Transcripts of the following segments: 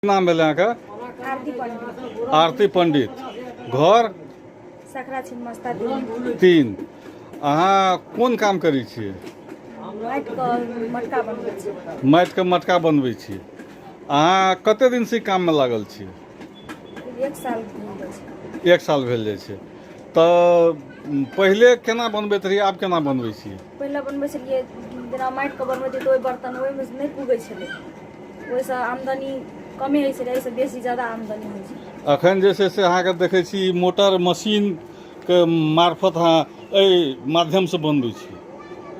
नाम भेलै अहाँके? आरती पंडित। आरती पंडित, घर सकरा छिन्मस्ता 3। 3। अहाँ कोन काम करै छियै? माटिके मटका बनबै छियै। माटिके मटका बनबै छियै। अहाँ कते दिनसँ ई काममे लागल छियै? 1 साल भेल जाइ छै। 1 साल भेल जाइ छै। तऽ पहिले केना बनबैत रहियै, आब केना बनबै छियै? पहिले बनबै छलियै जेना माटिके बनबै छियै तऽ ओहि बर्तन ओहिमे नहि पुगै छलै, ओहिसँ आमदनी कमे होइ छलै, एहिसँ बेसी ज्यादा आमदनी होइ छै। अखन जे छै से अहाँके देखै छी मोटर मशीनके मार्फत अहाँ एहि माध्यमसँ बनबै छी।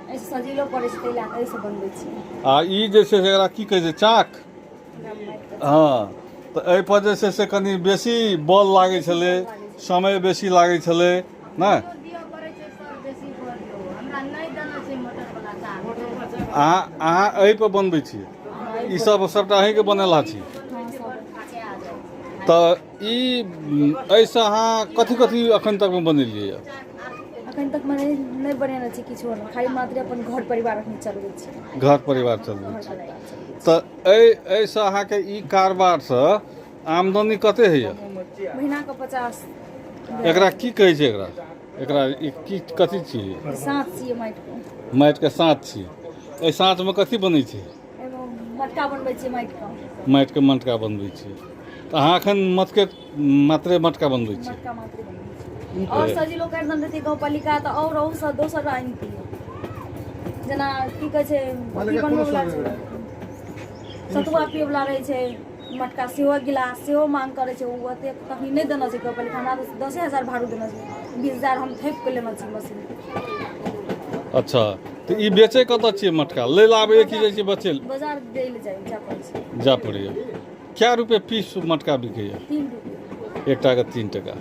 एहिसँ सजेलो पड़ै छै, ताहि लए कऽ एहिसँ बनबै छी। आ ई जे छै से एकरा की कहै छै? चाक। हँ, तऽ एहिपर जे छै से कनि बेसी बल लागै छलै, समय बेसी लागै छलै ने। अहाँ एहिपर बनबै छियै? ई सब सबटा अहीँके बनेला छी? तऽ ई एहिसँ अहाँ कथी कथी अखन तकमे बनेलियै? अखन तक मे नहि बनेने छी किछो, खाली मात्र अपन घर परिवार अखन चलबै छी। घर परिवार चलबै छी। तऽ एहिसँ अहाँके ई कारोबारसँ आमदनी कते होइए? महीनाके 50। एकरा की कहै छै? एकरा एकरा ई की कथी छियै? साँच छियै माटिके। माटिके साँच छियै। एहि साँचमे कथी बनै छै? एहिमे मटका बनबै छियै माटिके। माटिके मटका बनबै छियै। तऽ अहाँ एखन मटके मात्रे मटका बनबै छियै? मटका मात्रे बनबै छियै। आओर सजिलो करि देने रहियै गाँवपालिका तऽ आओर ओहूसँ दोसर आनितियै, जेना की कहै छै अथी बनबैवला छै, सतुआ पियैवला रहै छै मटका सेहो, गिलास सेहो मांग करै छै। ओ ओतेक तखनी नहि देने छै गाँवपालिका। हमरा तऽ 10,000 भाड़ू देने छै, 20,000 हम थोपि कऽ लेने छी मशीन। अच्छा, तऽ ई बेचै कतऽ छियै? मटका लै लए आबैए कि जाइ छियै बेचै? बाजार दै लए जाइ जाय पड़ै छै। जाय पड़ैए। कए रुपए पीस मटका बिकैए? 3 रुपए। एकटाके 3 टाका।